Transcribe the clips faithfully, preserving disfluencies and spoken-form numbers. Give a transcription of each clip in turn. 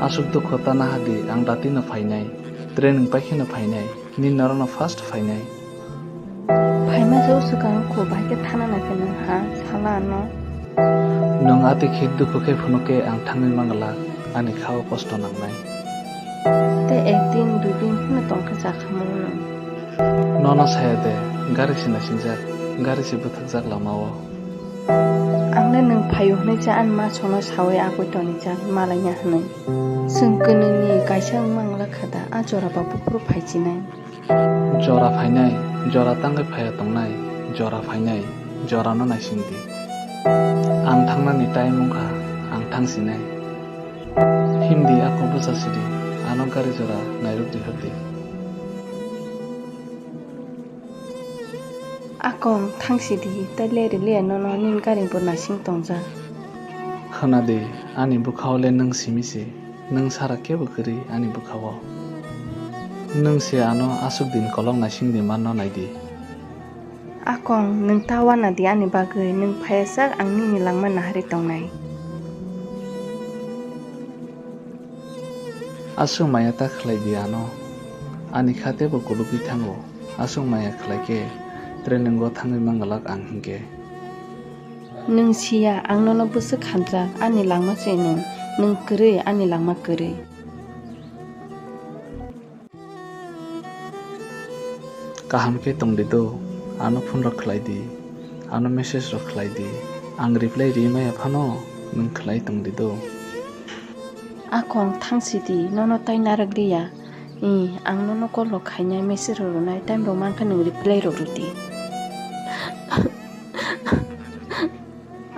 Aswk dukhu ta naha di, ang dati no phainai, training pai khe no phainai, nini norok no first phainai. Phaima se o swkang kho, bahai khe thana nai khe nwng ha sala ano. Nwng ati khe dukhu khe phunuk khe ang thangwi mangala, ani kha o kosto nangnai. Tei ekdin duidin phano tong khe cha khamung nwng. Nono saya de, gari se naisingjak, gari se bwthakjak lama o. Ang le nwng phaio hwnwi cha ani ma songno saui agoi tonijak malaina hwnwi. Chwng kwnwini kaisa wngma wngla kha da, a jora ba buphuru phaichinai. Jora phainai, jora tangwi phaiya tongnai, jora phainai, jorano naising di. Ang thangnani time wngkha, ang thangsinai. Himdi ako bwsa sidi, ano gari jora nairok di hwrdi. Akong, thangsidi, tei leri le nono nini gari bo naising tongjak. Khwnadi, ani bwkhao le nwng simi se, nwng sara kebo kwrwi ani bwkhao. Nwng se ano aswk din kolok naising di manno naidi. Akong, nwng ta wanadi ani bagwi, nwng phaiyasak ang nini langma naharwi tongnai. Aswk maya ta khlai di ano, ani kha teibo kulugwi thango. Aswk maya khlai khe, training o thangwi mangalak ang hinkhe. Nwng siya, ang nono bwswk hamjak, ani langma se nwng, nwng kwrwi, ani langma kwrwi. Kaham khe tong di do, ano phone rok khlai di, ano message rok khlai di, ang reply ri maya phano nwng khlai tong di do. Akong thang sidi, nono tai narwk liya. I, ang nono call rok khainai, message rok rwnai, time rok mankha nwng reply rok rwdi.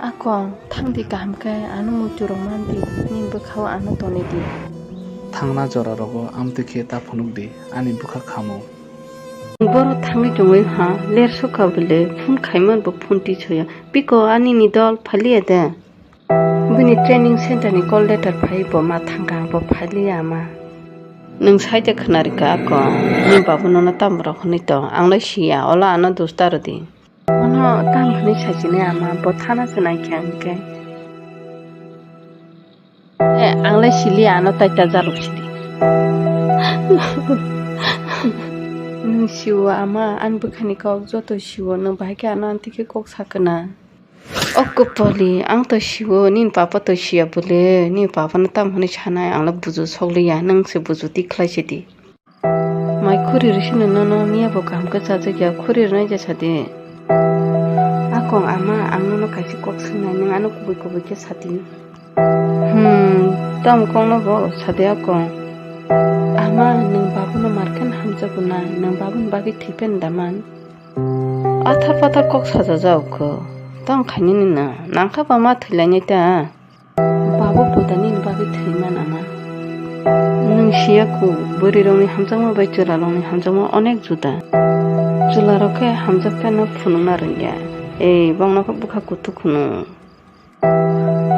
Akong, thangdi kaham khe, ano muitu rok mandi, nini bwkhao ano tonidi. Thangna jora rogo amtwi khe ta phunukdi, ani bwkha khamung. Borok thangwi tongwi ha, ler sokha bwle, phone khaiman bo phone tisoya. Piko ani ni dol phaliya de. Bini training center ni call letter phai bo ma thangkha, bo phaliya ma. Nwng sai de khwnarikha ako, ni babu nono tamo rok hwnwi tong, ang lai siya, ola ano dos ta rwdi. Ano tam hwnwi saichini ama, bo thana se naikha hinkhe. Eh, ang lai siliya, ano taita jaluk sidi. Nwng siwo ama, ani bwkhani kok joto siwo, nwng bahai khe ano anti khe kok sakana. O Kupali, ang to siwo, nini papa to siya bole, nini papa no tam hwnwi sanai, ang le buju sokliya, nwng se buju tikhlai sidi. Mai khuri rwsino nono miya bo kaham khe chajakya, khuri rwnai ja sadi. Akong ama, ang nono kaisa kok swngnai, nwng ano kubui kubui khe sadi. Hmm, tamo kok no bo sadi akong. Ama, nwng babu no markhen hamjago na, nwng babu ni bagwi thwipen daman. Athar pathar kok sajajak kho. Tamo khainani na, nangkha ba ma thwilainai ta. Babu buda nini bagwi thwi man ama. Nwng siya ku, bwrwi rokni hamjakma bai chwla rokni hamjakma onek juda. Chwla rok khe hamjak pheno phunukna rwngya. Ei, bongno khe bwkha kuthuk hwno.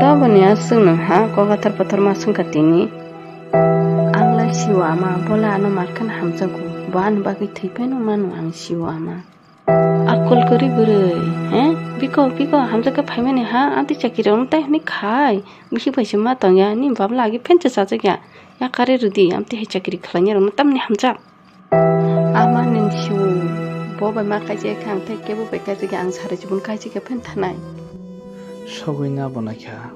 Taboni aswk nwng ha, kok athar pathar ma swngkha tini. Ang lai siwo ama, bola ano markhan hamjago. Bo ani bagwi thwi pheno mano ang siwo ama. Akol kwrwi bwrwi, he? Biko, biko, hamjak khe phaimani ha, amtwi chakiri rokno tai hwnwi khai. Bihik bai se ma tongya, nini babla agi phensa chajakya. Ya kare rwdi, amtwi hai chakiri khlainai rokno tamni hamjak. Ama nwng siwo, bo bai ma kaijak khe ang tei kebo bai kaijak khe ang sari jibon kaijak khe phen thanai. Sogwi na bo naikha,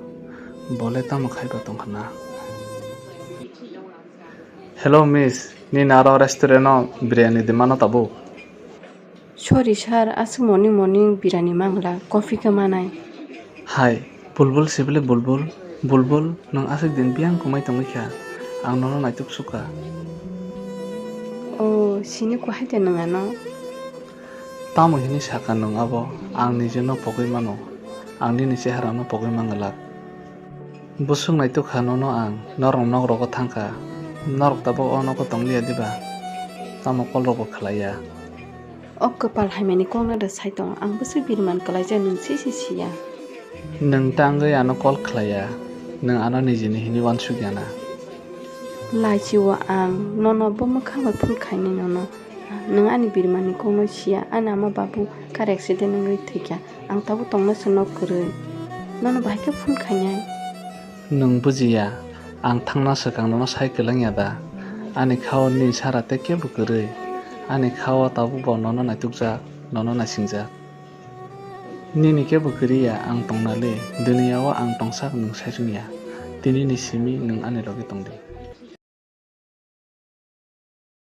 bo le tamo khaiba tongkha na. Hello miss, nini aro restaurant o biryani di mano tabuk? Sorry sir, aswk morning morning birani mangla, coffee khe manai. Hai, Bulbul sibili Bulbul, Bulbul, nwng aswk din biyang kumai tongwi kha, ang nono naituk sukha. O, sini kuhai de nwng ano? Tamo hini saka nwng abo, ang nijeno pogwi mano, ang nini cheharano pogwi manglak. Bwswk naituk kha nono ang, norok nok rogo thangkha, norok tabuk o nogo tongliya diba? Tamo call rokbo khlaiya. O kwpal hamyani kokno da sai tong, ang bwswk biriman kwlaijak nwng se se siya. Nwng ta wngwi ano call khlaiya, nwng ano nijini hinwi uansukya na. Lachiwo ang nono bo mwkhang bai phone khainai nono, nwng ani birimani kokno siya, ani ama babu car accident wngwi thwikha, ang tabuk tongna se nok kwrwi, nono bahai khe phone khainai. Nwng bujiya, Ang thangna swkang nono sai kwlangya da? Ani kha-o nini sara tei kebo kwrwi. Ani kha-o tabukbo nono naitukjak, nono naisingjak. Nini kebo kwrwi ya ang tongna le, duniya-o ang tongsak nwng sai chwngya. Tinini simi nwng ani logi tong di.